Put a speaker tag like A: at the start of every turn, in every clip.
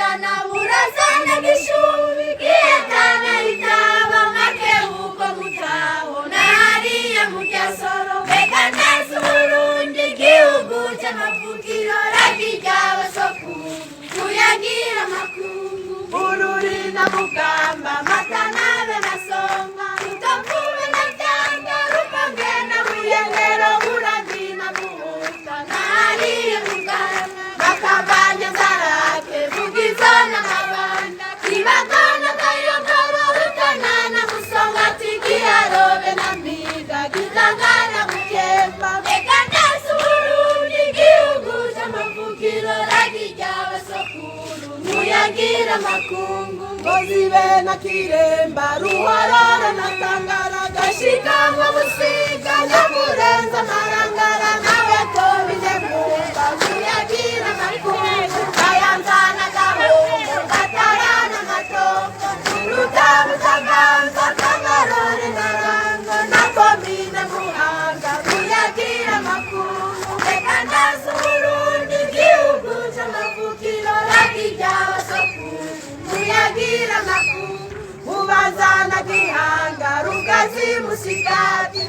A: Rutana, Buraza na Gishubi, Giheta Itaba, Makebuko, Mutaho na hariya mu Ryasoro. Mbega ndazi Uburundi, igihugu c'amavukiro, ragi ry'abasokuru, tuyagira amakungu.
B: Bururi na Mugamba,
A: Matanabe na Songa, Rutovu na Vyanda, Rumonge na Buyengero,
B: Burambi na Muhuta,
A: na hariya Muganda,
B: Makamba, Nyanzarake,
A: Vugizo na Mabanda, Kibago na Kayogoro, Rutana na Musongati, Giharo na Mpinga, Gitanga na Bukemba. Mbega ndazi Uburundi, igihugu c'amavukiro, ragi ry'abasokuru, muyagira amakungu.
B: Ngozi be na Kiremba, Ruhororo na Tangara, Gashikanwa, Busiga, Nyamurenza, Marangara, nawe komine Mwumba,
A: muyagira amakungu.
B: Kayanza na Gahombo, Gatara na Matongo, Muruta, Butaganzwa, Kabarore na Rango, na komine Muhanga,
A: muyagira amakungu. Mbega ndazi Uburundi, igihugu c'amavukiro, ragi ry'abasokuru, muyagira amakungu.
B: Bubanza na Gihanga, Rugazi, Musigati,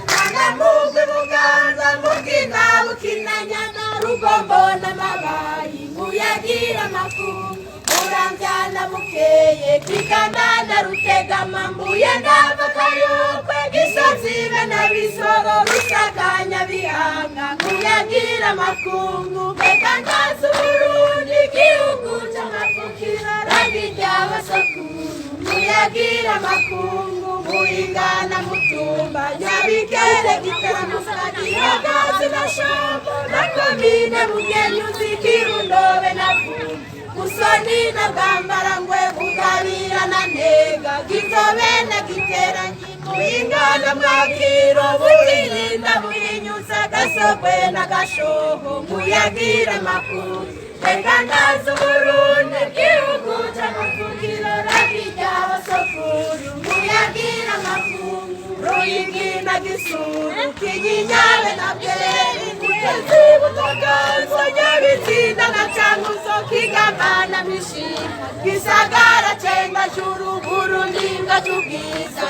B: Mugwi, Buganza, Mugina, Bukinanyana, Rugombo na Mabayi,
A: muyagira amakungu.
B: Muramvya na Bukeye, Kiganda na Rutegama, Mbuye, Ndava, Kayokwe, Gisozi be na Bisoro, Rusaka, Nyabihanga,
A: muyagira amakungu. Mbega ndazi Uburundi, igihugu c'amavukiro, ragi ry'abasokuru, muyagira amakungu.
B: Muyinga na Mutumba, Nyabikere, Gitaramuka, Gihagazi na Shombo,
A: na komine Bugenyuzi, Kirundo be na Vumbi,
B: Busoni na Bwambarangwe, Bugabira na Ntega, Gizobe na Giteranyi, Muyinga na Mwakiro, Buhirinda, Buhinyuza, Gasogwe na Gashoho,
A: muyagira amakungu. Mbega ndazi Uburundi, igihugu c'amavukiro, ragi ry'abasokuru, muyagira amakungu.
B: Ruyigi na Gisuru, Kinyinya be na Bweri, Butezi, Butaganzwa, Nyabitsinda na Cankuzo, Kigamba na Mishima, Gisagara, Cendajuru, Burundi bwacu bwiza.